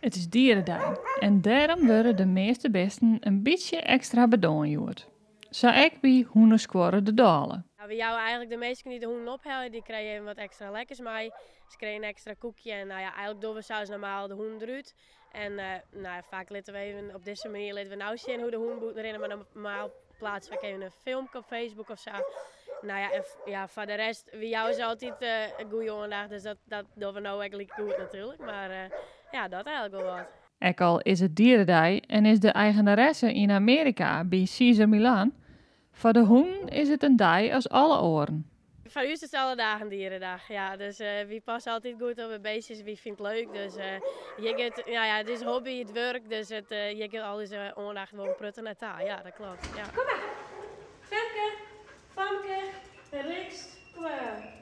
It is dieredei en dêrom wurde de measte bisten in bytsje ekstra bedoarn hjoed. Sa ek by hûneskuorre De Dôle. Wy jouwe eigenlik de minsken dy't de hûnen ophelje, dy krije even wat ekstra lekkers mei. Se krije in ekstra koekje en nou ja, eigenlik dogge we sa as normaal de hûnen derút. En nou ja, faak litte we even op dizze manier litte we no sjen hoe't de hûnen bûten rinne, mar normaal pleatse we ek even in filmke op Facebook of sa. Nou ja, en ja, foar de rest, wy jouwe se altyd in goede oandacht, dus dat, dat dogge we no ek like goed natuerlik. Mar ja, dat eigenlik wol wat. Ek al is it dieredei en is de eigeneresse yn Amearika by Cesar Milan, foar de hûnen is it in dei as alle oaren. Foar ús is it alle dagen dieredag, ja. Dus wy passe altyd goed op de beestjes, wy fine it leuk. Dus hjir giet, ja, ja, it is hobby, it wurk, dus it, hjir giet al ús oandacht wol in protte nei ta. Ja, dat kloppet. Ja. Kom mar, Femke, Famke, Rixt, kom mar.